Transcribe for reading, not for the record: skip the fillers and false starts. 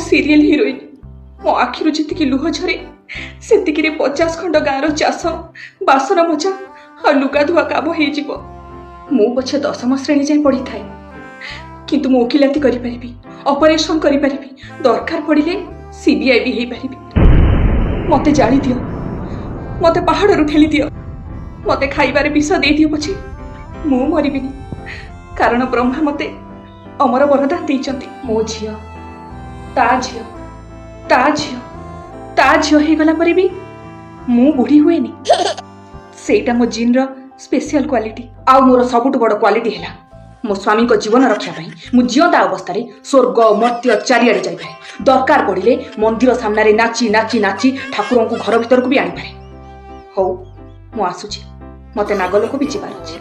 Serial heroine. ମୋ ଆଖିରୁ ଯେତିକି ଲୁହ ଝରେ, ସେତିକିରେ 50 ଖଣ୍ଡ ଗାଁର ଚାଷ, ବାସନ ମଜା ଆଉ ଲୁଗା ଧୁଆ କାମ ହେଇଯିବ। ମୁଁ ପଛେ 10ମ ଶ୍ରେଣୀ ଯାଏଁ ପଢିଥାଏ, କିନ୍ତୁ ମୁଁ ଓକିଲାତି କରିପାରିବି, ଅପରେସନ କରିପାରିବି, ଦରକାର ପଡ଼ିଲେ ସିବିଆଇ ବି ହେଇପାରିବି। ମତେ ଜାଳିଦିଅ, ମତେ ପାହାଡ଼ରୁ ଠେଲି ଦିଅ, ମତେ ଖାଇବାରେ ବିଷ ଦେଇଦିଅ ପଛେ, ମୁଁ ମରିବିନି। କାରଣ ବ୍ରହ୍ମା ମତେ ଅମର ବରଦାନ ଦେଇଛନ୍ତି। ମୋ ଝିଅ, ତା ଝିଅ, ତା ଝିଅ, ତା ଝିଅ ହେଇଗଲା ପରେ ବି ମୁଁ ବୁଢ଼ୀ ହୁଏନି। ସେଇଟା ମୋ ଜିନ୍ର ସ୍ପେଶିଆଲ କ୍ୱାଲିଟି। ଆଉ ମୋର ସବୁଠୁ ବଡ଼ କ୍ୱାଲିଟି ହେଲା, ମୋ ସ୍ୱାମୀଙ୍କ ଜୀବନ ରକ୍ଷା ପାଇଁ ମୁଁ ଜିଅନ୍ତା ଅବସ୍ଥାରେ ସ୍ୱର୍ଗ ମର୍ତ୍ତ୍ୟ ଚାରିଆଡ଼େ ଯାଇପାରେ। ଦରକାର ପଡ଼ିଲେ ମନ୍ଦିର ସାମ୍ନାରେ ନାଚି ନାଚି ନାଚି ଠାକୁରଙ୍କୁ ଘର ଭିତରକୁ ବି ଆଣିପାରେ। ହଉ, ମୁଁ ଆସୁଛି, ମତେ ନାଗଲୋକ ବି ଯିବାର ଅଛି।